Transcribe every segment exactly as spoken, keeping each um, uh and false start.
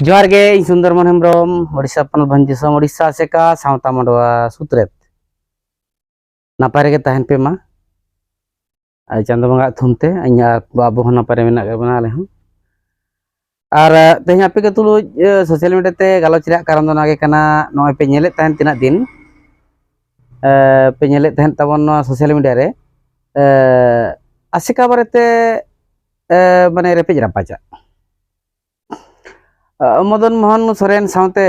ᱡᱚᱦᱟᱨ ᱜᱮ, ᱤᱧ ᱥᱩᱱᱫᱚᱨ ᱢᱳᱦᱚᱱ ᱦᱮᱢᱵᱨᱚᱢ, ᱳᱰᱤᱥᱟ ᱯᱚᱱᱚᱛ ᱵᱷᱚᱸᱡᱽ ᱫᱤᱥᱚᱢ, ᱳᱰᱤᱥᱟ ᱟᱥᱮᱠᱟ ᱥᱟᱶᱛᱟ ᱢᱟᱰᱣᱟ ᱥᱩᱛᱨᱮᱛ᱾ ᱱᱟᱯᱟᱭ ᱨᱮᱜᱮ ᱛᱟᱦᱮᱱ ᱯᱮ ᱢᱟ᱾ ᱟᱨ ᱪᱟᱸᱫᱚ ᱵᱚᱸᱜᱟ ᱟᱜ ᱛᱷᱩᱢ ᱛᱮ ᱤᱧ ᱟᱨ ᱟᱵᱚ ᱦᱚᱸ ᱱᱟᱯᱟᱭ ᱨᱮ ᱢᱮᱱᱟᱜ ᱟᱠᱟᱫ ᱵᱚᱱᱟ ᱟᱞᱮ ᱦᱚᱸ᱾ ᱟᱨ, ᱟᱸ, ᱛᱮᱦᱮᱧ ᱟᱯᱮ ᱠᱚ ᱛᱩᱞᱩᱡ, ᱟᱸ, ᱥᱳᱥᱟᱞ ᱢᱤᱰᱤᱭᱟ ᱛᱮ ᱜᱟᱞᱚᱪ ᱨᱮᱭᱟᱜ ᱠᱟᱨᱚᱱ ᱫᱚ ᱱᱚᱣᱟ ᱜᱮ ᱠᱟᱱᱟ, ᱱᱚᱜᱼᱚᱭ ᱯᱮ ᱧᱮᱞᱮᱫ ᱛᱟᱦᱮᱱ ᱛᱤᱱᱟᱹᱜ ᱫᱤᱱ, ᱟᱸ, ᱯᱮ ᱧᱮᱞᱮᱫ ᱛᱟᱦᱮᱸᱫ ᱛᱟᱵᱚᱱ ᱱᱚᱣᱟ ᱥᱳᱥᱟᱞ ᱢᱤᱰᱤᱭᱟ ᱨᱮ, ᱟᱸ, ᱟᱥᱮᱠᱟ ᱵᱟᱨᱮᱛᱮ, ᱟᱸ, ᱢᱟᱱᱮ ᱨᱮᱯᱮᱡ ᱨᱟᱯᱟᱪᱟᱜ᱾ ᱟᱸ, ᱢᱚᱫᱚᱱ ᱢᱳᱦᱚᱱ ᱥᱚᱨᱮᱱ ᱥᱟᱶᱛᱮ,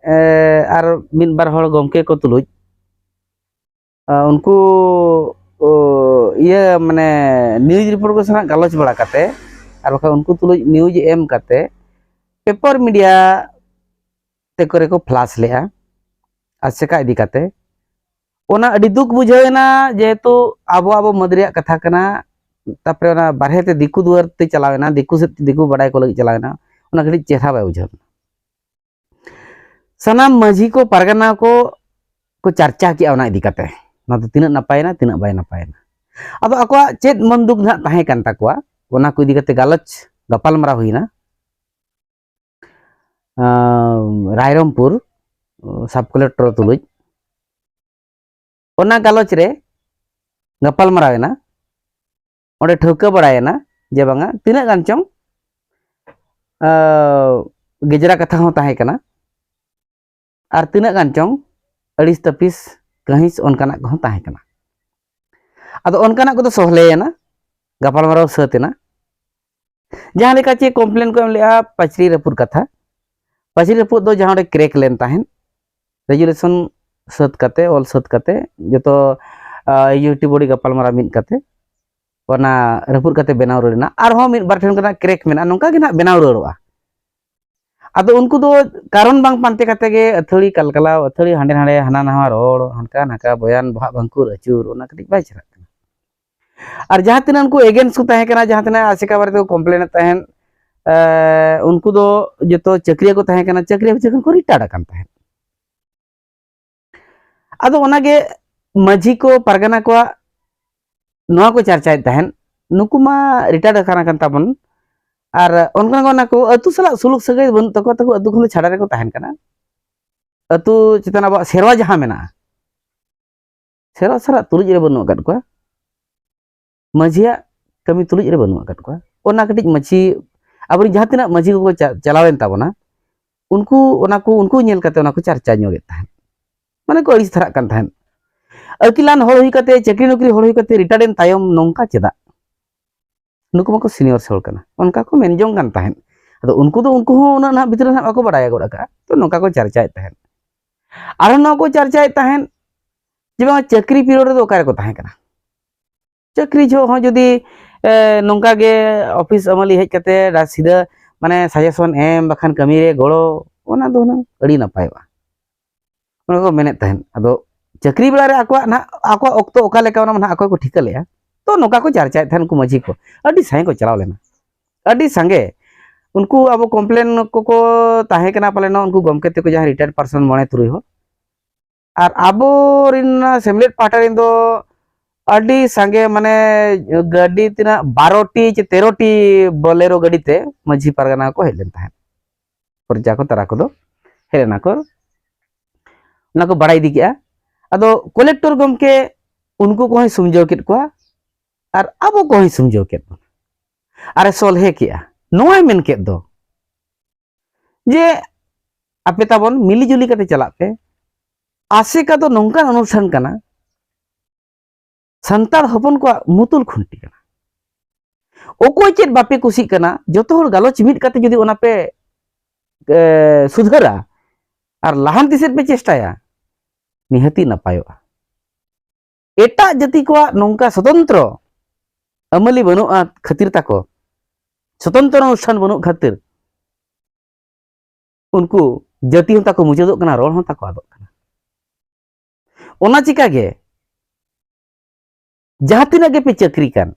ᱟᱸ, ᱟᱨ ᱢᱤᱫ ᱵᱟᱨ ᱦᱚᱲ ᱜᱚᱢᱠᱮ ᱠᱚ ᱛᱩᱞᱩᱡ, ᱟᱸ, ᱩᱱᱠᱩ, ᱳ, ᱤᱭᱟᱹ, ᱢᱟᱱᱮ, ᱱᱤᱭᱩᱡᱽ ᱨᱤᱯᱳᱨᱴ ᱠᱚ ᱥᱟᱞᱟᱜ ᱜᱟᱞᱚᱪ ᱵᱟᱲᱟ ᱠᱟᱛᱮ, ᱟᱨ ᱵᱟᱠᱷᱟᱱ ᱩᱱᱠᱩ ᱛᱩᱞᱩᱡ ᱱᱤᱭᱩᱡᱽ ᱮᱢ ᱠᱟᱛᱮ, ᱯᱮᱯᱟᱨ ᱢᱤᱰᱤᱭᱟ ᱛᱮ ᱠᱚᱨᱮ ᱠᱚ ᱯᱷᱞᱟᱥ ᱞᱮᱜᱼᱟ ᱟᱥᱮᱠᱟ ᱤᱫᱤ ᱠᱟᱛᱮ᱾ ᱚᱱᱟ ᱟᱹᱰᱤ ᱫᱩᱠ ᱵᱩᱡᱷᱟᱹᱣ ᱮᱱᱟ, ᱡᱮᱦᱮᱛᱩ ᱟᱵᱚ, ᱟᱵᱚ ᱢᱟᱹᱫᱽ ᱨᱮᱭᱟᱜ ᱠᱟᱛᱷᱟ ᱠᱟᱱᱟ᱾ ᱛᱟᱯᱚᱨᱮ ᱚᱱᱟ ᱵᱟᱨᱦᱮ ᱛᱮ ᱫᱤᱠᱩ ᱫᱩᱣᱟᱹᱨ ᱛᱮ ᱪᱟᱞᱟᱣ ᱮᱱᱟ, ᱫᱤᱠᱩ ᱥᱮᱫ ᱛᱮ ᱫᱤᱠᱩ ᱵᱟᱰᱟᱭ ᱠᱚ ᱞᱟᱹᱜᱤᱫ ᱪᱟᱞᱟᱣ ᱮᱱᱟ, ᱚᱱᱟ ᱠᱟᱹᱴᱤᱡ ᱪᱮᱦᱨᱟ ᱵᱟᱭ ᱵᱩᱡᱷᱟᱹᱣ ᱞᱮᱱᱟ᱾ ᱥᱟᱱᱟᱢ ᱢᱟᱹᱡᱷᱤ ᱠᱚ, ᱯᱟᱨᱜᱟᱱᱟ ᱠᱚ, ᱠᱚ ᱪᱟᱨᱪᱟ ᱠᱮᱜᱼᱟ ᱚᱱᱟ ᱤᱫᱤ ᱠᱟᱛᱮ, ᱚᱱᱟ ᱫᱚ ᱛᱤᱱᱟᱹᱜ ᱱᱟᱯᱟᱭᱮᱱᱟ, ᱛᱤᱱᱟᱹᱜ ᱵᱟᱭ ᱱᱟᱯᱟᱭᱮᱱᱟ᱾ ᱟᱫᱚ ᱟᱠᱚᱣᱟᱜ ᱪᱮᱫ ᱢᱚᱱ ᱫᱩᱠ ᱱᱟᱦᱟᱜ ᱛᱟᱦᱮᱸ ᱠᱟᱱ ᱛᱟᱠᱚᱣᱟ, ᱚᱱᱟ ᱠᱚ ᱤᱫᱤ ᱠᱟᱛᱮ ᱜᱟᱞᱚᱪ, ᱜᱟᱯᱟᱞᱢᱟᱨᱟᱣ ᱦᱩᱭᱱᱟ᱾ ᱟᱸ, ᱨᱟᱭᱨᱚᱝᱯᱩᱨ ᱥᱟᱵ ᱠᱚᱞᱮᱠᱴᱚᱨ ᱛᱩᱞᱩᱡ᱾ ᱚᱱᱟ ᱜᱟᱞᱚᱪ ᱨᱮ ᱜᱟᱯᱟᱞᱢᱟᱨᱟᱣ ᱮᱱᱟ, ᱚᱸᱰᱮ ᱴᱷᱟᱹᱣᱠᱟᱹ ᱵᱟᱲᱟᱭᱮᱱᱟ ᱡᱮ ᱵᱟᱝᱟ, ᱛᱤᱱᱟᱹᱜ ᱜᱟᱱ ᱪᱚᱝ, ᱟᱸ, ᱜᱮᱡᱽᱨᱟ ᱠᱟᱛᱷᱟ ᱦᱚᱸ ᱛᱟᱦᱮᱸ ᱠᱟᱱᱟ, ᱟᱨ ᱛᱤᱱᱟᱹᱜ ᱜᱟᱱ ᱪᱚᱝ ᱟᱹᱲᱤᱥ ᱛᱟᱹᱯᱤᱥ ᱠᱟᱹᱦᱤᱥ ᱚᱱᱠᱟᱱᱟᱜ ᱠᱚᱦᱚᱸ ᱛᱟᱦᱮᱸ ᱠᱟᱱᱟ᱾ ᱟᱫᱚ ᱚᱱᱠᱟᱱᱟᱜ ᱠᱚᱫᱚ ᱥᱚᱦᱞᱮᱭᱮᱱᱟ, ᱜᱟᱯᱟᱞᱢᱟᱨᱟᱣ ᱥᱟᱹᱛ ᱮᱱᱟ᱾ ᱡᱟᱦᱟᱸ ᱞᱮᱠᱟ ᱪᱮ ᱠᱚᱢᱯᱞᱮᱱ ᱠᱚ ᱮᱢ ᱞᱮᱜᱼᱟ ᱯᱟᱹᱪᱨᱤ ᱨᱟᱹᱯᱩᱫ ᱠᱟᱛᱷᱟ, ᱯᱟᱹᱪᱨᱤ ᱨᱟᱹᱯᱩᱫ ᱫᱚ ᱡᱟᱦᱟᱸ ᱚᱸᱰᱮ ᱠᱨᱮᱠ ᱞᱮᱱ ᱛᱟᱦᱮᱸᱫ, ᱨᱮᱡᱩᱞᱮᱥᱚᱱ ᱥᱟᱹᱛ ᱠᱟᱛᱮ, ᱚᱞ ᱥᱟᱹᱛ ᱠᱟᱛᱮ, ᱡᱚᱛᱚ, ᱟ, ᱤᱭᱩᱴᱤ ᱵᱚᱰᱤ ᱜᱟᱯᱟᱞᱢᱟᱨᱟᱣ ᱢᱤᱫ ᱠᱟᱛᱮ ᱚᱱᱟ ᱨᱟᱹᱯᱩᱫ ᱠᱟᱛᱮ ᱵᱮᱱᱟᱣ ᱨᱩᱣᱟᱹᱲ ᱮᱱᱟ᱾ ᱟᱨᱦᱚᱸ ᱢᱤᱫ ᱵᱟᱨ ᱴᱷᱮᱱ ᱠᱷᱚᱱᱟᱜ ᱠᱨᱮᱠ ᱢᱮᱱᱟᱜᱼᱟ, ᱱᱚᱝᱠᱟ ᱜᱮ ᱱᱟᱜ ᱵᱮᱱᱟᱣ ᱨᱩᱣᱟᱹᱲᱚᱜᱼᱟ᱾ ᱟᱫᱚ ᱩᱱᱠᱩ ᱫᱚ ᱠᱟᱨᱚᱱ ᱵᱟᱝ ᱯᱟᱱᱛᱮ ᱠᱟᱛᱮ ᱜᱮ ᱟᱹᱛᱷᱟᱹᱲᱤ ᱠᱟᱞᱠᱟᱞᱟᱣ, ᱟᱹᱛᱷᱟᱹᱲᱤ ᱦᱟᱸᱰᱮ ᱱᱟᱰᱮ, ᱦᱟᱱᱟ ᱱᱟᱣᱟ ᱨᱚᱲ, ᱦᱟᱱᱠᱟ ᱱᱟᱠᱟ ᱵᱚᱭᱟᱱ, ᱵᱚᱦᱟᱜ ᱵᱷᱟᱝᱠᱩᱨ ᱟᱹᱪᱩᱨ, ᱚᱱᱟ ᱠᱟᱹᱴᱤᱡ ᱵᱟᱭ ᱪᱮᱦᱨᱟᱜ ᱠᱟᱱᱟ᱾ ᱟᱨ ᱡᱟᱦᱟᱸ ᱛᱤᱱᱟᱹᱜ ᱩᱱᱠᱩ ᱮᱜᱮᱱᱥᱴ ᱠᱚ ᱛᱟᱦᱮᱸ ᱠᱟᱱᱟ, ᱡᱟᱦᱟᱸ ᱛᱤᱱᱟᱹᱜ ᱟᱥᱮᱠᱟ ᱵᱟᱨᱮ ᱛᱮᱠᱚ ᱠᱚᱢᱯᱞᱮᱱ ᱮᱫ ᱛᱟᱦᱮᱸᱫ, ᱮ, ᱩᱱᱠᱩ ᱫᱚ ᱡᱚᱛᱚ ᱪᱟᱹᱠᱨᱤᱭᱟᱹ ᱠᱚ ᱛᱟᱦᱮᱸ ᱠᱟᱱᱟ, ᱪᱟᱹᱠᱨᱤᱭᱟᱹ ᱪᱟᱹᱠᱨᱤ ᱠᱚ ᱨᱤᱴᱟᱭᱟᱨᱰ ᱟᱠᱟᱱ ᱛᱟᱦᱮᱸᱫ᱾ ᱟᱫᱚ ᱚᱱᱟᱜᱮ ᱢᱟᱹᱡᱷᱤ ᱠᱚ, ᱯᱟᱨᱜᱟᱱᱟ ᱠᱚᱣᱟᱜ ᱱᱚᱣᱟ ᱠᱚ ᱪᱟᱨᱪᱟᱭᱮᱫ ᱛᱟᱦᱮᱸᱫ, ᱱᱩᱠᱩ ᱢᱟ ᱨᱤᱴᱟᱭᱟᱨᱰ ᱟᱠᱟᱱᱟ ᱠᱟᱱ ᱛᱟᱵᱚᱱ, ᱟᱨ ᱚᱱᱠᱟ ᱚᱱᱟ ᱠᱚ ᱟᱹᱛᱩ ᱥᱟᱞᱟᱜ ᱥᱩᱞᱩᱠ ᱥᱟᱹᱜᱟᱹᱭ ᱵᱟᱹᱱᱩᱜ ᱛᱟᱠᱚᱣᱟ, ᱛᱟᱠᱚ ᱟᱹᱛᱩ ᱠᱷᱚᱱ ᱫᱚ ᱪᱷᱟᱰᱟ ᱨᱮᱠᱚ ᱛᱟᱦᱮᱱ ᱠᱟᱱᱟ᱾ ᱟᱹᱛᱩ ᱪᱮᱛᱟᱱ ᱟᱵᱚᱣᱟᱜ ᱥᱮᱨᱣᱟ ᱡᱟᱦᱟᱸ ᱢᱮᱱᱟᱜᱼᱟ, ᱥᱮᱨᱣᱟ ᱥᱟᱞᱟᱜ ᱛᱩᱞᱩᱡ ᱨᱮ ᱵᱟᱹᱱᱩᱜ ᱟᱠᱟᱫ ᱠᱚᱣᱟ, ᱢᱟᱹᱡᱷᱤᱭᱟᱜ ᱠᱟᱹᱢᱤ ᱛᱩᱞᱩᱡ ᱨᱮ ᱵᱟᱹᱱᱩᱜ ᱟᱠᱟᱫ ᱠᱚᱣᱟ᱾ ᱚᱱᱟ ᱠᱟᱹᱴᱤᱡ ᱢᱟᱹᱡᱷᱤ, ᱟᱵᱚᱨᱮᱱ ᱡᱟᱦᱟᱸ ᱛᱤᱱᱟᱹᱜ ᱢᱟᱹᱡᱷᱤ ᱠᱚᱠᱚ ᱪᱟ-, ᱪᱟᱞᱟᱣᱮᱱ ᱛᱟᱵᱚᱱᱟ, ᱩᱱᱠᱩ ᱚᱱᱟ ᱠᱚ, ᱩᱱᱠᱩ ᱧᱮᱞ ᱠᱟᱛᱮ ᱚᱱᱟ ᱠᱚ ᱪᱟᱨᱪᱟ ᱧᱚᱜᱮᱫ ᱛᱟᱦᱮᱸᱫ, ᱢᱟᱱᱮ ᱠᱚ ᱟᱹᱲᱤᱥ ᱫᱷᱟᱨᱟᱜ ᱠᱟᱱ ᱛᱟᱦᱮᱸᱫ᱾ ᱟᱹᱠᱤᱞᱟᱱ ᱦᱚᱲ ᱦᱩᱭ ᱠᱟᱛᱮ, ᱪᱟᱹᱠᱨᱤ ᱱᱚᱠᱨᱤ ᱦᱚᱲ ᱦᱩᱭ ᱠᱟᱛᱮ ᱨᱤᱴᱟᱭᱟᱨ ᱮᱱ ᱛᱟᱭᱚᱢ ᱱᱚᱝᱠᱟ ᱪᱮᱫᱟᱜ? ᱱᱩᱠᱩ ᱢᱟᱠᱚ ᱥᱤᱱᱤᱭᱚᱨ ᱦᱚᱲ ᱠᱟᱱᱟ, ᱚᱱᱠᱟ ᱠᱚ ᱢᱮᱱ ᱡᱚᱝ ᱠᱟᱱ ᱛᱟᱦᱮᱸᱫ᱾ ᱟᱫᱚ ᱩᱱᱠᱩ ᱫᱚ, ᱩᱱᱠᱩ ᱦᱚᱸ ᱩᱱᱟᱹᱜ ᱱᱟᱦᱟᱜ ᱵᱷᱤᱛᱨᱤ ᱨᱮ ᱱᱟᱦᱟᱜ ᱵᱟᱠᱚ ᱵᱟᱲᱟᱭ ᱜᱚᱫ ᱟᱠᱟᱫᱼᱟ, ᱛᱚ ᱱᱚᱝᱠᱟ ᱠᱚ ᱪᱟᱨᱪᱟᱭᱮᱫ ᱛᱟᱦᱮᱸᱫ᱾ ᱟᱨᱦᱚᱸ ᱱᱚᱣᱟ ᱠᱚ ᱪᱟᱨᱪᱟᱭᱮᱫ ᱛᱟᱦᱮᱸᱫ ᱡᱮ ᱵᱟᱝ ᱪᱟᱹᱠᱨᱤ ᱯᱤᱨᱤᱭᱚᱰ ᱨᱮᱫᱚ ᱚᱠᱟ ᱨᱮᱠᱚ ᱛᱟᱦᱮᱸ ᱠᱟᱱᱟ? ᱪᱟᱹᱠᱨᱤ ᱡᱚᱦᱚᱜ ᱦᱚᱸ ᱡᱩᱫᱤ, ᱮ, ᱱᱚᱝᱠᱟ ᱜᱮ ᱚᱯᱷᱤᱥ ᱟᱹᱢᱟᱹᱞᱤ ᱦᱮᱡ ᱠᱟᱛᱮ ᱟᱨ ᱥᱤᱫᱷᱟᱹ ᱢᱟᱱᱮ ᱥᱟᱡᱮᱥᱚᱱ ᱮᱢ ᱵᱟᱠᱷᱟᱱ ᱠᱟᱹᱢᱤ ᱨᱮ ᱜᱚᱲᱚ, ᱚᱱᱟ ᱫᱚ ᱦᱩᱱᱟᱹᱝ ᱟᱹᱰᱤ ᱱᱟᱯᱟᱭᱚᱜᱼᱟ, ᱚᱱᱟ ᱠᱚ ᱢᱮᱱᱮᱫ ᱛᱟᱦᱮᱸᱫ᱾ ᱟᱫᱚ ᱪᱟᱹᱠᱨᱤ ᱵᱮᱲᱟ ᱨᱮ ᱟᱠᱚᱣᱟᱜ ᱱᱟᱦᱟᱜ, ᱟᱠᱚᱣᱟᱜ ᱚᱠᱛᱚ ᱚᱠᱟ ᱞᱮᱠᱟ, ᱚᱱᱟ ᱢᱟ ᱱᱟᱦᱟᱜ ᱟᱠᱚ ᱠᱚ ᱴᱷᱤᱠᱟᱹ ᱞᱮᱫᱼᱟ᱾ ᱛᱚ ᱱᱚᱝᱠᱟ ᱠᱚ ᱪᱟᱨᱪᱟᱭᱮᱫ ᱛᱟᱦᱮᱸᱫ ᱩᱱᱠᱩ ᱢᱟᱹᱡᱷᱤ ᱠᱚ, ᱟᱹᱰᱤ ᱥᱟᱸᱜᱮ ᱠᱚ ᱪᱟᱞᱟᱣ ᱞᱮᱱᱟ, ᱟᱹᱰᱤ ᱥᱟᱸᱜᱮ᱾ ᱩᱱᱠᱩ ᱟᱵᱚ ᱠᱚᱢᱯᱞᱮᱱ ᱠᱚᱠᱚ ᱛᱟᱦᱮᱸ ᱠᱟᱱᱟ ᱯᱟᱞᱮᱱ, ᱩᱱᱠᱩ ᱜᱚᱢᱠᱮ ᱛᱮᱠᱚ ᱡᱟᱦᱟᱸᱭ ᱨᱤᱴᱟᱭᱟᱨᱰ ᱯᱟᱨᱥᱚᱱ ᱢᱚᱬᱮ ᱛᱩᱨᱩᱭ ᱦᱚᱲ, ᱟᱨ ᱟᱵᱚᱨᱮᱱ ᱥᱮᱢᱞᱮᱫ ᱯᱟᱦᱴᱟ ᱨᱮᱱ ᱫᱚ ᱟᱹᱰᱤ ᱥᱟᱸᱜᱮ, ᱢᱟᱱᱮ ᱜᱟᱹᱰᱤ ᱛᱤᱱᱟᱹᱜ ᱵᱟᱨᱚ ᱴᱤ ᱪᱮ ᱛᱮᱨᱚ ᱴᱤ ᱵᱚᱞᱮᱨᱳ ᱜᱟᱹᱰᱤ ᱛᱮ ᱢᱟᱹᱡᱷᱤ ᱯᱟᱨᱜᱟᱱᱟ ᱠᱚ ᱦᱮᱡ ᱞᱮᱱ ᱛᱟᱦᱮᱸᱫ᱾ ᱯᱨᱚᱡᱟ ᱠᱚ ᱛᱟᱨᱟ ᱠᱚᱫᱚ ᱦᱮᱡ ᱞᱮᱱᱟ ᱠᱚ, ᱚᱱᱟ ᱠᱚ ᱵᱟᱲᱟᱭ ᱤᱫᱤ ᱠᱮᱜᱼᱟ᱾ ᱟᱫᱚ ᱠᱚᱞᱮᱠᱴᱚᱨ ᱜᱚᱢᱠᱮ ᱩᱱᱠᱩ ᱠᱚᱦᱚᱸᱭ ᱥᱩᱢᱡᱷᱟᱹᱣ ᱠᱮᱫ ᱠᱚᱣᱟ ᱟᱨ ᱟᱵᱚ ᱠᱚᱦᱚᱸᱭ ᱥᱩᱢᱡᱷᱟᱹᱣ ᱠᱮᱫ ᱵᱚᱱᱟ᱾ ᱟᱨᱮ ᱥᱚᱞᱦᱮ ᱠᱮᱜᱼᱟ᱾ ᱱᱚᱣᱟᱭ ᱢᱮᱱ ᱠᱮᱫ ᱫᱚ ᱡᱮ ᱟᱯᱮ ᱛᱟᱵᱚᱱ ᱢᱤᱞᱤ ᱡᱩᱞᱤ ᱠᱟᱛᱮ ᱪᱟᱞᱟᱜ ᱯᱮ᱾ ᱟᱥᱮᱠᱟ ᱫᱚ ᱱᱚᱝᱠᱟᱱ ᱚᱱᱩᱥᱴᱷᱟᱱ ᱠᱟᱱᱟ, ᱥᱟᱱᱛᱟᱲ ᱦᱚᱯᱚᱱ ᱠᱚᱣᱟᱜ ᱢᱩᱛᱩᱞ ᱠᱷᱩᱱᱴᱤ ᱠᱟᱱᱟ᱾ ᱚᱠᱚᱭ ᱪᱮᱫ ᱵᱟᱯᱮ ᱠᱩᱥᱤᱜ ᱠᱟᱱᱟ, ᱡᱚᱛᱚ ᱦᱚᱲ ᱜᱟᱞᱚᱪ ᱢᱤᱫ ᱠᱟᱛᱮ ᱡᱩᱫᱤ ᱚᱱᱟ ᱯᱮ, ᱮ, ᱥᱩᱫᱷᱟᱹᱨᱟ ᱟᱨ ᱞᱟᱦᱟᱱᱛᱤ ᱥᱮᱫ ᱯᱮ ᱪᱮᱥᱴᱟᱭᱟ, ᱱᱤᱦᱟᱹᱛᱤ ᱱᱟᱯᱟᱭᱚᱜᱼᱟ᱾ ᱮᱴᱟᱜ ᱡᱟᱹᱛᱤ ᱠᱚᱣᱟᱜ ᱱᱚᱝᱠᱟ ᱥᱚᱛᱚᱱᱛᱨᱚ ᱟᱹᱢᱟᱹᱞᱤ ᱵᱟᱹᱱᱩᱜᱼᱟ ᱠᱷᱟᱹᱛᱤᱨ ᱛᱟᱠᱚ, ᱥᱚᱛᱚᱱᱛᱨᱚ ᱚᱱᱩᱥᱴᱷᱟᱱ ᱵᱟᱹᱱᱩᱜ ᱠᱷᱟᱹᱛᱤᱨ ᱩᱱᱠᱩ ᱡᱟᱹᱛᱤ ᱦᱚᱸ ᱛᱟᱠᱚ ᱢᱩᱪᱟᱹᱫᱚᱜ ᱠᱟᱱᱟ, ᱨᱚᱲ ᱦᱚᱸ ᱛᱟᱠᱚ ᱟᱫᱚᱜ ᱠᱟᱱᱟ᱾ ᱚᱱᱟ ᱪᱤᱠᱟ ᱜᱮ ᱡᱟᱦᱟᱸ ᱛᱤᱱᱟᱹᱜ ᱜᱮᱯᱮ ᱪᱟᱹᱠᱨᱤ ᱠᱟᱱ,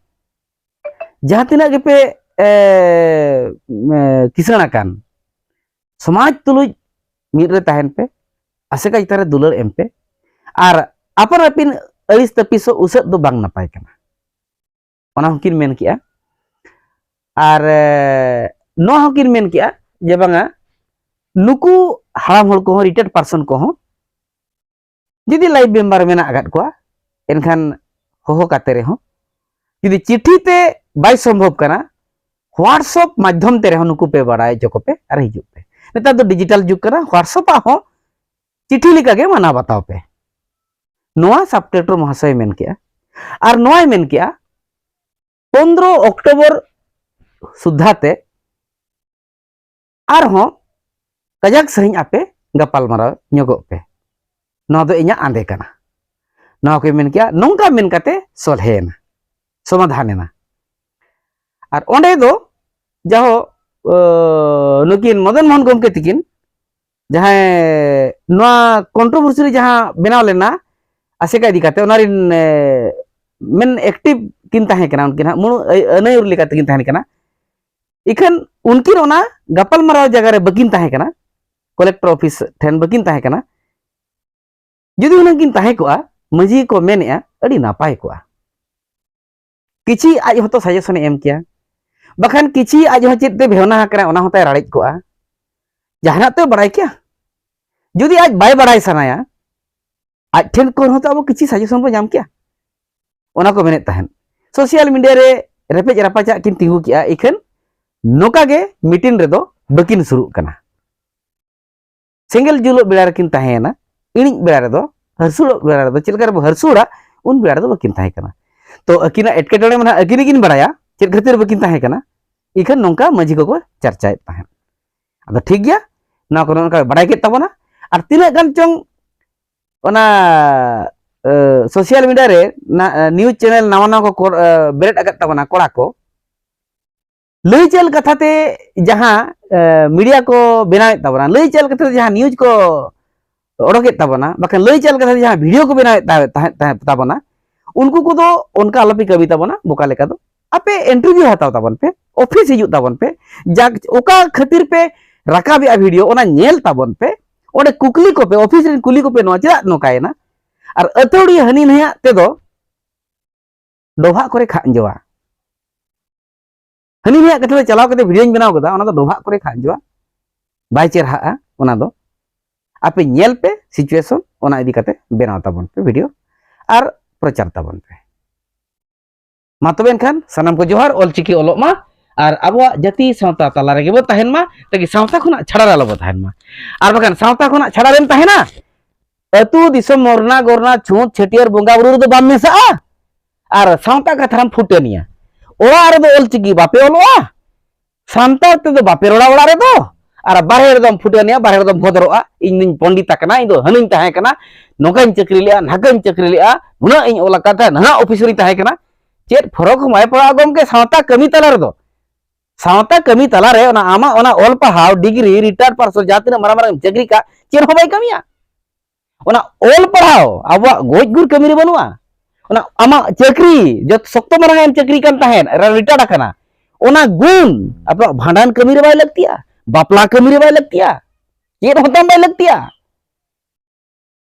ᱡᱟᱦᱟᱸ ᱛᱤᱱᱟᱹᱜ ᱜᱮᱯᱮ, ᱮ, ᱮ, ᱠᱤᱥᱟᱹᱬ ᱟᱠᱟᱱ, ᱥᱚᱢᱟᱡᱽ ᱛᱩᱞᱩᱡ ᱢᱤᱫ ᱨᱮ ᱛᱟᱦᱮᱱ ᱯᱮ, ᱟᱥᱮᱠᱟ ᱪᱮᱛᱟᱱ ᱨᱮ ᱫᱩᱞᱟᱹᱲ ᱮᱢ ᱯᱮ, ᱟᱨ ᱟᱯᱟᱱ ᱟᱹᱯᱤᱱ ᱟᱹᱲᱤᱥ ᱛᱟᱹᱯᱤᱥᱚᱜ ᱩᱥᱟᱹᱫ ᱫᱚ ᱵᱟᱝ ᱱᱟᱯᱟᱭ ᱠᱟᱱᱟ᱾ ᱚᱱᱟ ᱦᱚᱸᱠᱤᱱ ᱢᱮᱱ ᱠᱮᱜᱼᱟ᱾ ᱟᱨ ᱮ, ᱱᱚᱣᱟ ᱦᱚᱸᱠᱤᱱ ᱢᱮᱱ ᱠᱮᱜᱼᱟ ᱡᱮ ᱵᱟᱝᱟ, ᱱᱩᱠᱩ ᱦᱟᱲᱟᱢ ᱦᱚᱲ ᱠᱚᱦᱚᱸ, ᱨᱤᱴᱟᱭᱟᱨᱰ ᱯᱟᱨᱥᱚᱱ ᱠᱚᱦᱚᱸ ᱡᱩᱫᱤ ᱞᱟᱭᱤᱯᱷ ᱢᱮᱢᱵᱟᱨ ᱢᱮᱱᱟᱜ ᱟᱠᱟᱫ ᱠᱚᱣᱟ, ᱮᱱᱠᱷᱟᱱ ᱦᱚᱦᱚ ᱠᱟᱛᱮ ᱨᱮᱦᱚᱸ, ᱡᱩᱫᱤ ᱪᱤᱴᱷᱤ ᱛᱮ ᱵᱟᱭ ᱥᱚᱢᱵᱷᱚᱵ ᱠᱟᱱᱟ, WhatsApp ᱢᱟᱫᱽᱫᱷᱚᱢ ᱛᱮ ᱨᱮᱦᱚᱸ ᱱᱩᱠᱩ ᱯᱮ ᱵᱟᱲᱟᱭ ᱦᱚᱪᱚ ᱠᱚᱯᱮ ᱟᱨ ᱦᱤᱡᱩᱜ ᱯᱮ᱾ ᱱᱮᱛᱟᱨ ᱫᱚ ᱰᱤᱡᱤᱴᱟᱞ ᱡᱩᱜᱽ ᱠᱟᱱᱟ, WhatsApp ᱟᱜ ᱦᱚᱸ ᱪᱤᱴᱷᱤ ᱞᱮᱠᱟᱜᱮ ᱢᱟᱱᱟᱣ ᱵᱟᱛᱟᱣ ᱯᱮ᱾ ᱱᱚᱣᱟ ᱥᱟᱵ ᱠᱞᱮᱠᱴᱚᱨ ᱢᱚᱦᱟᱥᱚᱭ ᱢᱮᱱ ᱠᱮᱜᱼᱟ᱾ ᱟᱨ ᱱᱚᱣᱟᱭ ᱢᱮᱱ ᱠᱮᱜᱼᱟ, ᱯᱚᱱᱫᱽᱨᱚ ᱚᱠᱴᱳᱵᱚᱨ ᱥᱩᱫᱽᱫᱷᱟ ᱛᱮ ᱟᱨᱦᱚᱸ ᱠᱟᱡᱟᱠ ᱥᱟᱺᱦᱤᱡ ᱟᱯᱮ ᱜᱟᱯᱟᱞᱢᱟᱨᱟᱣ ᱧᱚᱜᱚᱜ ᱯᱮ, ᱱᱚᱣᱟ ᱫᱚ ᱤᱧᱟᱹᱜ ᱟᱸᱫᱮ ᱠᱟᱱᱟ᱾ ᱱᱚᱣᱟ ᱠᱚᱭ ᱢᱮᱱ ᱠᱮᱜᱼᱟ, ᱱᱚᱝᱠᱟ ᱢᱮᱱ ᱠᱟᱛᱮ ᱥᱚᱞᱦᱮᱭᱮᱱᱟ, ᱥᱚᱢᱟᱫᱷᱟᱱ ᱮᱱᱟ᱾ ᱟᱨ ᱚᱸᱰᱮ ᱫᱚ ᱡᱟᱦᱳ, ᱟᱹ, ᱱᱩᱠᱤᱱ ᱢᱚᱫᱚᱱ ᱢᱳᱦᱚᱱ ᱜᱚᱢᱠᱮ ᱛᱤᱠᱤᱱ ᱡᱟᱦᱟᱸᱭ ᱱᱚᱣᱟ ᱠᱚᱱᱴᱨᱳᱵᱷᱟᱨᱥᱤ ᱨᱮ ᱡᱟᱦᱟᱸ ᱵᱮᱱᱟᱣ ᱞᱮᱱᱟ ᱟᱥᱮᱠᱟ ᱤᱫᱤ ᱠᱟᱛᱮ, ᱚᱱᱟ ᱨᱤᱱ, ᱮ, ᱢᱮᱱ ᱮᱠᱴᱤᱵᱷ ᱠᱤᱱ ᱛᱟᱦᱮᱸ ᱠᱟᱱᱟ, ᱩᱱᱠᱤᱱ ᱦᱟᱸᱜ ᱢᱩᱬ ᱟᱹᱭ-, ᱟᱹᱱᱟᱹᱭᱩᱨ ᱞᱮᱠᱟ ᱛᱮᱠᱤᱱ ᱛᱟᱦᱮᱸ ᱠᱟᱱᱟ᱾ ᱤᱠᱷᱟᱹᱱ ᱩᱱᱠᱤᱱ ᱚᱱᱟ ᱜᱟᱯᱟᱞᱢᱟᱨᱟᱣ ᱡᱟᱭᱜᱟ ᱨᱮ ᱵᱟᱹᱠᱤᱱ ᱛᱟᱦᱮᱸ ᱠᱟᱱᱟ, ᱠᱚᱞᱮᱠᱴᱚᱨ ᱚᱯᱷᱤᱥ ᱴᱷᱮᱱ ᱵᱟᱹᱠᱤᱱ ᱛᱟᱦᱮᱸ ᱠᱟᱱᱟ᱾ ᱡᱩᱫᱤ ᱦᱩᱱᱟᱹᱝ ᱠᱤᱱ ᱛᱟᱦᱮᱸ ᱠᱚᱜᱼᱟ, ᱢᱟᱹᱡᱷᱤ ᱠᱚ ᱢᱮᱱᱮᱜᱼᱟ, ᱟᱹᱰᱤ ᱱᱟᱯᱟᱭ ᱠᱚᱜᱼᱟ᱾ ᱠᱤᱪᱷᱤ ᱟᱡ ᱦᱚᱸᱛᱚ ᱥᱟᱡᱮᱥᱚᱱᱮ ᱮᱢ ᱠᱮᱭᱟ, ᱵᱟᱠᱷᱟᱱ ᱠᱤᱪᱷᱤ ᱟᱡ ᱦᱚᱸ ᱪᱮᱫ ᱛᱮ ᱵᱷᱮᱣᱱᱟ ᱟᱠᱟᱱᱟ, ᱚᱱᱟ ᱦᱚᱸᱛᱟᱭ ᱨᱟᱲᱮᱡ ᱠᱚᱜᱼᱟ᱾ ᱡᱟᱦᱟᱱᱟᱜ ᱛᱚᱭ ᱵᱟᱲᱟᱭ ᱠᱮᱭᱟ᱾ ᱡᱩᱫᱤ ᱟᱡ ᱵᱟᱭ ᱵᱟᱲᱟᱭ ᱥᱟᱱᱟᱭᱟ, ᱟᱡ ᱴᱷᱮᱱ ᱠᱷᱚᱱ ᱦᱚᱸᱛᱚ ᱟᱵᱚ ᱠᱤᱪᱷᱤ ᱥᱟᱡᱮᱥᱚᱱ ᱵᱚᱱ ᱧᱟᱢ ᱠᱮᱭᱟ᱾ ᱚᱱᱟ ᱠᱚ ᱢᱮᱱᱮᱫ ᱛᱟᱦᱮᱸᱫ᱾ ᱥᱳᱥᱟᱞ ᱢᱤᱰᱤᱭᱟ ᱨᱮ ᱨᱮᱯᱮᱡ ᱨᱟᱯᱟᱪᱟᱜ ᱠᱤᱱ ᱛᱤᱸᱜᱩ ᱠᱮᱜᱼᱟ, ᱤᱠᱷᱟᱹᱱ ᱱᱚᱝᱠᱟ ᱜᱮ ᱢᱤᱴᱤᱝ ᱨᱮᱫᱚ ᱵᱟᱹᱠᱤᱱ ᱥᱩᱨᱩᱜ ᱠᱟᱱᱟ᱾ ᱥᱮᱸᱜᱮᱞ ᱡᱩᱞᱩᱜ ᱵᱮᱲᱟ ᱨᱮᱠᱤᱱ ᱛᱟᱦᱮᱸᱭᱮᱱᱟ, ᱤᱬᱤᱡ ᱵᱮᱲᱟ ᱨᱮᱫᱚ, ᱦᱟᱹᱨᱥᱩᱲᱚᱜ ᱵᱮᱲᱟ ᱨᱮᱫᱚ, ᱪᱮᱫ ᱞᱮᱠᱟ ᱨᱮᱵᱚ ᱦᱟᱹᱨᱥᱩᱲᱟ, ᱩᱱ ᱵᱮᱲᱟ ᱨᱮᱫᱚ ᱵᱟᱹᱠᱤᱱ ᱛᱟᱦᱮᱸ ᱠᱟᱱᱟ᱾ ᱛᱚ, ᱟᱹᱠᱤᱱᱟᱜ ᱮᱴᱠᱮᱴᱚᱬᱮ ᱢᱟ ᱱᱟᱦᱟᱜ ᱟᱹᱠᱤᱱ ᱜᱮᱠᱤᱱ ᱵᱟᱲᱟᱭᱟ, ᱪᱮᱫ ᱠᱷᱟᱹᱛᱤᱨ ᱵᱟᱹᱠᱤᱱ ᱛᱟᱦᱮᱸ ᱠᱟᱱᱟ᱾ ᱤᱠᱷᱟᱹᱱ ᱱᱚᱝᱠᱟ ᱢᱟᱹᱡᱷᱤ ᱠᱚᱠᱚ ᱪᱟᱨᱪᱟᱭᱮᱫ ᱛᱟᱦᱮᱸᱫ᱾ ᱟᱫᱚ ᱴᱷᱤᱠ ᱜᱮᱭᱟ, ᱱᱚᱣᱟ ᱠᱚ ᱱᱚᱜᱼᱚ ᱱᱚᱝᱠᱟ ᱵᱟᱲᱟᱭ ᱠᱮᱫ ᱛᱟᱵᱚᱱᱟ᱾ ᱟᱨ ᱛᱤᱱᱟᱹᱜ ᱜᱟᱱ ᱪᱚᱝ ᱚᱱᱟ, ᱮ, ᱥᱳᱥᱟᱞ ᱢᱤᱰᱤᱭᱟ ᱨᱮ ᱱᱟ-, ᱮ, ᱱᱤᱭᱩᱡᱽ ᱪᱮᱱᱮᱞ ᱱᱟᱣᱟ ᱱᱟᱣᱟ ᱠᱚ ᱠᱚ, ᱮ, ᱵᱮᱨᱮᱫ ᱟᱠᱟᱫ ᱛᱟᱵᱚᱱᱟ ᱠᱚᱲᱟ ᱠᱚ, ᱞᱟᱹᱭ ᱪᱟᱞ ᱠᱟᱛᱷᱟ ᱛᱮ ᱡᱟᱦᱟᱸ, ᱮ, ᱢᱤᱰᱤᱭᱟ ᱠᱚ ᱵᱮᱱᱟᱣᱮᱫ ᱛᱟᱵᱚᱱᱟ, ᱞᱟᱹᱭ ᱪᱟᱞ ᱠᱟᱛᱷᱟ ᱛᱮ ᱡᱟᱦᱟᱸ ᱱᱤᱭᱩᱡᱽ ᱠᱚ ᱚᱰᱚᱠᱮᱫ ᱛᱟᱵᱚᱱᱟ, ᱵᱟᱠᱷᱟᱱ ᱞᱟᱹᱭ ᱪᱟᱞ ᱠᱟᱛᱷᱟ ᱛᱮ ᱡᱟᱦᱟᱸ ᱵᱷᱤᱰᱤᱭᱳ ᱠᱚ ᱵᱮᱱᱟᱣᱮᱫ ᱛᱟᱦᱮᱸᱫ, ᱛᱟᱦᱮᱸᱫ, ᱛᱟᱦᱮᱸᱫ ᱛᱟᱵᱚᱱᱟ, ᱩᱱᱠᱩ ᱠᱚᱫᱚ ᱚᱱᱠᱟ ᱟᱞᱚᱯᱮ ᱠᱟᱹᱢᱤ ᱛᱟᱵᱚᱱᱟ ᱵᱚᱠᱟ ᱞᱮᱠᱟ ᱫᱚ᱾ ᱟᱯᱮ ᱤᱱᱴᱟᱨᱵᱷᱤᱭᱩ ᱦᱟᱛᱟᱣ ᱛᱟᱵᱚᱱ ᱯᱮ, ᱚᱯᱷᱤᱥ ᱦᱤᱡᱩᱜ ᱛᱟᱵᱚᱱ ᱯᱮ, ᱡᱟ ᱚᱠᱟ ᱠᱷᱟᱹᱛᱤᱨ ᱯᱮ ᱨᱟᱠᱟᱵᱮᱜᱼᱟ ᱵᱷᱤᱰᱤᱭᱳ, ᱚᱱᱟ ᱧᱮᱞ ᱛᱟᱵᱚᱱ ᱯᱮ, ᱚᱸᱰᱮ ᱠᱩᱠᱞᱤ ᱠᱚᱯᱮ, ᱚᱯᱷᱤᱥ ᱨᱮᱱ ᱠᱩᱞᱤ ᱠᱚᱯᱮ, ᱱᱚᱣᱟ ᱪᱮᱫᱟᱜ ᱱᱚᱝᱠᱟᱭᱮᱱᱟ? ᱟᱨ ᱟᱹᱛᱷᱟᱹᱣᱲᱤ ᱦᱟᱹᱱᱤ ᱱᱟᱹᱭᱟᱜ ᱛᱮᱫᱚ ᱰᱚᱵᱷᱟᱜ ᱠᱚᱨᱮ ᱠᱷᱟᱜ ᱡᱚᱣᱟ᱾ ᱦᱟᱹᱱᱤ ᱱᱤᱭᱟᱜ ᱠᱟᱛᱷᱟ ᱛᱮ ᱪᱟᱞᱟᱣ ᱠᱟᱛᱮ ᱵᱷᱤᱰᱤᱭᱳᱧ ᱵᱮᱱᱟᱣ ᱠᱟᱫᱟ, ᱚᱱᱟ ᱫᱚ ᱰᱚᱵᱷᱟᱜ ᱠᱚᱨᱮ ᱠᱷᱟᱸᱡᱚᱜᱼᱟ, ᱵᱟᱭ ᱪᱮᱨᱦᱟᱜᱼᱟ᱾ ᱚᱱᱟ ᱫᱚ ᱟᱯᱮ ᱧᱮᱞ ᱯᱮ, ᱥᱤᱪᱩᱭᱮᱥᱚᱱ ᱚᱱᱟ ᱤᱫᱤ ᱠᱟᱛᱮ ᱵᱮᱱᱟᱣ ᱛᱟᱵᱚᱱ ᱯᱮ ᱵᱷᱤᱰᱤᱭᱳ ᱟᱨ ᱯᱨᱚᱪᱟᱨ ᱛᱟᱵᱚᱱ ᱯᱮ᱾ ᱢᱟ ᱛᱚᱵᱮ ᱮᱱᱠᱷᱟᱱ ᱥᱟᱱᱟᱢ ᱠᱚ ᱡᱚᱦᱟᱨ, ᱚᱞᱪᱤᱠᱤ ᱚᱞᱚᱜ ᱢᱟ ᱟᱨ ᱟᱵᱚᱣᱟᱜ ᱡᱟᱹᱛᱤ ᱥᱟᱶᱛᱟ ᱛᱟᱞᱟ ᱨᱮᱜᱮ ᱵᱚ ᱛᱟᱦᱮᱱ ᱢᱟ, ᱛᱟᱠᱤ ᱥᱟᱶᱛᱟ ᱠᱷᱚᱱᱟᱜ ᱪᱷᱟᱲᱟ ᱨᱮ ᱟᱞᱚ ᱵᱚ ᱛᱟᱦᱮᱱ ᱢᱟ᱾ ᱟᱨ ᱵᱟᱠᱷᱟᱱ ᱥᱟᱶᱛᱟ ᱠᱷᱚᱱᱟᱜ ᱪᱷᱟᱲᱟ ᱨᱮᱢ ᱛᱟᱦᱮᱱᱟ, ᱟᱹᱛᱩ ᱫᱤᱥᱚᱢ ᱢᱚᱨᱱᱟ ᱜᱚᱨᱱᱟ ᱪᱷᱩᱸᱛ ᱪᱷᱟᱹᱴᱭᱟᱹᱨ ᱵᱚᱸᱜᱟ ᱵᱩᱨᱩ ᱨᱮᱫᱚ ᱵᱟᱢ ᱢᱮᱥᱟᱜᱼᱟ ᱟᱨ ᱥᱟᱶᱛᱟ ᱠᱟᱛᱷᱟ ᱨᱮᱢ ᱯᱷᱩᱴᱟᱹᱱᱤᱭᱟ᱾ ᱚᱲᱟᱜ ᱨᱮᱫᱚ ᱚᱞᱪᱤᱠᱤ ᱵᱟᱯᱮ ᱚᱞᱚᱜᱼᱟ, ᱥᱟᱱᱛᱟᱲ ᱛᱮᱫᱚ ᱵᱟᱯᱮ ᱨᱚᱲᱟ ᱚᱲᱟᱜ ᱨᱮᱫᱚ, ᱟᱨ ᱵᱟᱨᱦᱮ ᱨᱮᱫᱚᱢ ᱯᱷᱩᱴᱟᱹᱱᱤᱭᱟ, ᱵᱟᱨᱦᱮ ᱨᱮᱫᱚᱢ ᱵᱷᱚᱫᱨᱚᱜᱼᱟ, ᱤᱧ ᱫᱩᱧ ᱯᱚᱱᱰᱤᱛ ᱟᱠᱟᱱᱟ, ᱤᱧ ᱫᱚ ᱦᱟᱹᱱᱟᱹᱧ ᱛᱟᱦᱮᱸ ᱠᱟᱱᱟ, ᱱᱚᱝᱠᱟᱧ ᱪᱟᱹᱠᱨᱤ ᱞᱮᱜᱼᱟ, ᱱᱷᱟᱠᱟᱧ ᱪᱟᱹᱠᱨᱤ ᱞᱮᱜᱼᱟ, ᱱᱩᱱᱟᱹᱜ ᱤᱧ ᱚᱞ ᱟᱠᱟᱫ ᱛᱟᱦᱮᱸᱫ, ᱱᱩᱱᱟᱹᱜ ᱚᱯᱷᱤᱥ ᱨᱤᱧ ᱛᱟᱦᱮᱸ ᱠᱟᱱᱟ᱾ ᱪᱮᱫ ᱯᱷᱚᱨᱚᱠ ᱦᱚᱸ ᱵᱟᱭ ᱯᱟᱲᱟᱜᱼᱟ ᱜᱚᱢᱠᱮ ᱥᱟᱶᱛᱟ ᱠᱟᱹᱢᱤ ᱛᱟᱞᱟ ᱨᱮᱫᱚ᱾ ᱥᱟᱶᱛᱟ ᱠᱟᱹᱢᱤ ᱛᱟᱞᱟᱨᱮ ᱚᱱᱟ ᱟᱢᱟᱜ ᱚᱱᱟ ᱚᱞ ᱯᱟᱲᱦᱟᱣ, ᱰᱤᱜᱽᱨᱤ, ᱨᱤᱴᱟᱭᱟᱨᱰ ᱯᱟᱨᱥᱚᱱ, ᱡᱟᱦᱟᱸ ᱛᱤᱱᱟᱹᱜ ᱢᱟᱨᱟᱝ ᱢᱟᱨᱟᱝ ᱮᱢ ᱪᱟᱹᱠᱨᱤ ᱠᱟᱜ, ᱪᱮᱫ ᱦᱚᱸ ᱵᱟᱭ ᱠᱟᱹᱢᱤᱭᱟ᱾ ᱚᱱᱟ ᱚᱞ ᱯᱟᱲᱦᱟᱣ ᱟᱵᱚᱣᱟᱜ ᱜᱚᱡ ᱜᱩᱨ ᱠᱟᱹᱢᱤ ᱨᱮ ᱵᱟᱹᱱᱩᱜᱼᱟ᱾ ᱚᱱᱟ ᱟᱢᱟᱜ ᱪᱟᱹᱠᱨᱤ, ᱡᱚᱛ ᱥᱚᱠᱛᱚ ᱢᱟᱨᱟᱝ ᱮᱢ ᱪᱟᱹᱠᱨᱤ ᱠᱟᱱ ᱛᱟᱦᱮᱸᱫ, ᱨᱤᱴᱟᱭᱟᱨᱰ ᱟᱠᱟᱱᱟ, ᱚᱱᱟ ᱜᱩᱱ ᱟᱵᱚᱣᱟᱜ ᱵᱷᱟᱸᱰᱟᱱ ᱠᱟᱹᱢᱤ ᱨᱮ ᱵᱟᱭ ᱞᱟᱹᱠᱛᱤᱭᱟ, ᱵᱟᱯᱞᱟ ᱠᱟᱹᱢᱤ ᱨᱮ ᱵᱟᱭ ᱞᱟᱹᱠᱛᱤᱭᱟ, ᱪᱮᱫ ᱦᱚᱸ ᱛᱟᱢ ᱵᱟᱭ ᱞᱟᱹᱠᱛᱤᱭᱟ᱾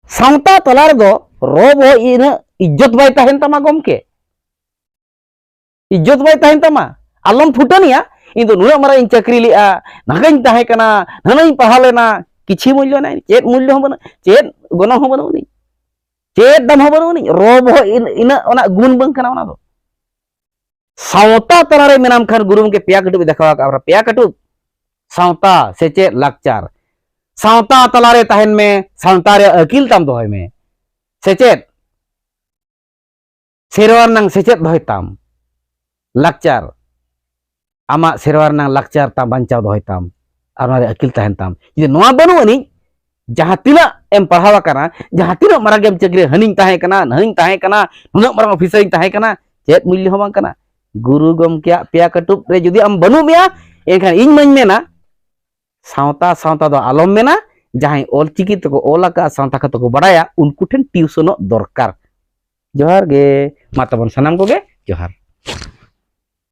ᱥᱟᱶᱛᱟ ᱛᱟᱞᱟ ᱨᱮᱫᱚ ᱨᱚ ᱵᱚᱦᱚᱜ ᱤᱱᱟᱹᱜ ᱤᱡᱽᱡᱚᱛ ᱵᱟᱭ ᱛᱟᱦᱮᱱ ᱛᱟᱢᱟ ᱜᱚᱢᱠᱮ, ᱤᱡᱽᱡᱚᱛ ᱵᱟᱭ ᱛᱟᱦᱮᱱ ᱛᱟᱢᱟ᱾ ᱟᱞᱚᱢ ᱯᱷᱩᱴᱟᱹᱱᱤᱭᱟ, ᱤᱧ ᱫᱚ ᱱᱩᱱᱟᱹᱜ ᱢᱟᱨᱟᱝ ᱤᱧ ᱪᱟᱹᱠᱨᱤ ᱞᱮᱜᱼᱟ, ᱱᱟᱜᱟᱧ ᱛᱟᱦᱮᱸ ᱠᱟᱱᱟ, ᱱᱟᱱᱟᱧ ᱯᱟᱲᱦᱟᱣ ᱞᱮᱱᱟ, ᱠᱤᱪᱷᱤ ᱢᱩᱞᱞᱚ ᱱᱟᱭ, ᱪᱮᱫ ᱢᱩᱞᱞᱚ ᱦᱚᱸ ᱵᱟᱹᱱᱩᱜ, ᱪᱮᱫ ᱜᱚᱱᱚᱝ ᱦᱚᱸ ᱵᱟᱹᱱᱩᱜ ᱟᱹᱱᱤᱡ, ᱪᱮᱫ ᱫᱟᱢ ᱦᱚᱸ ᱵᱟᱹᱱᱩᱜ ᱟᱹᱱᱤᱡ᱾ ᱨᱚ ᱵᱚᱦᱚᱜ ᱤᱱ-, ᱤᱱᱟᱹᱜ ᱚᱱᱟ ᱜᱩᱱ ᱵᱟᱝ ᱠᱟᱱᱟ ᱚᱱᱟ ᱫᱚ᱾ ᱥᱟᱶᱛᱟ ᱛᱟᱞᱟᱨᱮ ᱢᱮᱱᱟᱢ ᱠᱷᱟᱱ ᱜᱩᱨᱩ ᱜᱚᱢᱠᱮ ᱯᱮᱭᱟ ᱠᱟᱹᱴᱩᱵ ᱮ ᱫᱮᱠᱷᱟᱣ ᱟᱠᱟᱫ ᱵᱚᱱᱟ, ᱯᱮᱭᱟ ᱠᱟᱹᱴᱩᱵ, ᱥᱟᱶᱛᱟ, ᱥᱮᱪᱮᱫ, ᱞᱟᱠᱪᱟᱨ᱾ ᱥᱟᱶᱛᱟ ᱛᱟᱞᱟᱨᱮ ᱛᱟᱦᱮᱱ ᱢᱮ, ᱥᱟᱶᱛᱟ ᱨᱮ ᱟᱹᱠᱤᱞ ᱛᱟᱢ ᱫᱚᱦᱚᱭ ᱢᱮ᱾ ᱥᱮᱪᱮᱫ, ᱥᱮᱨᱣᱟ ᱨᱮᱱᱟᱝ ᱥᱮᱪᱮᱫ ᱫᱚᱦᱚᱭ ᱛᱟᱢ᱾ ᱞᱟᱠᱪᱟᱨ, ᱟᱢᱟᱜ ᱥᱮᱨᱣᱟ ᱨᱮᱱᱟᱝ ᱞᱟᱠᱪᱟᱨ ᱛᱟᱢ ᱵᱟᱧᱪᱟᱣ ᱫᱚᱦᱚᱭ ᱛᱟᱢ, ᱟᱨ ᱚᱱᱟ ᱨᱮ ᱟᱹᱠᱤᱞ ᱛᱟᱦᱮᱱ ᱛᱟᱢ᱾ ᱡᱩᱫᱤ ᱱᱚᱣᱟ ᱵᱟᱹᱱᱩᱜ ᱟᱹᱱᱤᱡ, ᱡᱟᱦᱟᱸ ᱛᱤᱱᱟᱹᱜ ᱮᱢ ᱯᱟᱲᱦᱟᱣ ᱟᱠᱟᱱᱟ, ᱡᱟᱦᱟᱸ ᱛᱤᱱᱟᱹᱜ ᱢᱟᱨᱟᱝ ᱜᱮᱢ ᱪᱟᱹᱠᱨᱤ, ᱦᱟᱹᱱᱤᱧ ᱛᱟᱦᱮᱸ ᱠᱟᱱᱟ, ᱱᱟᱹᱦᱟᱹᱧ ᱛᱟᱦᱮᱸ ᱠᱟᱱᱟ, ᱱᱩᱱᱟᱹᱜ ᱢᱟᱨᱟᱝ ᱚᱯᱷᱤᱥᱟᱨᱤᱧ ᱛᱟᱦᱮᱸ ᱠᱟᱱᱟ, ᱪᱮᱫ ᱢᱩᱞᱞᱚ ᱦᱚᱸ ᱵᱟᱝ ᱠᱟᱱᱟ᱾ ᱜᱩᱨᱩ ᱜᱚᱢᱠᱮᱭᱟᱜ ᱯᱮᱭᱟ ᱠᱟᱹᱴᱩᱵ ᱨᱮ ᱡᱩᱫᱤ ᱟᱢ ᱵᱟᱹᱱᱩᱜ ᱢᱮᱭᱟ, ᱮᱱᱠᱷᱟᱱ ᱤᱧ ᱢᱟᱧ ᱢᱮᱱᱟ, ᱥᱟᱶᱛᱟ, ᱥᱟᱶᱛᱟ ᱫᱚ ᱟᱞᱚᱢ ᱢᱮᱱᱟ, ᱡᱟᱦᱟᱸᱭ ᱚᱞᱪᱤᱠᱤ ᱛᱮᱠᱚ ᱚᱞ ᱟᱠᱟᱫᱼᱟ, ᱥᱟᱶᱛᱟ ᱠᱟᱛᱷᱟ ᱠᱚ ᱵᱟᱰᱟᱭᱟ, ᱩᱱᱠᱩ ᱴᱷᱮᱱ ᱴᱤᱭᱩᱥᱚᱱᱚᱜ ᱫᱚᱨᱠᱟᱨ᱾ ᱡᱚᱦᱟᱨ ᱜᱮ᱾ ᱢᱟ ᱛᱟᱵᱚᱱ ᱥᱟᱱᱟᱢ ᱠᱚᱜᱮ ᱡᱚᱦᱟᱨ᱾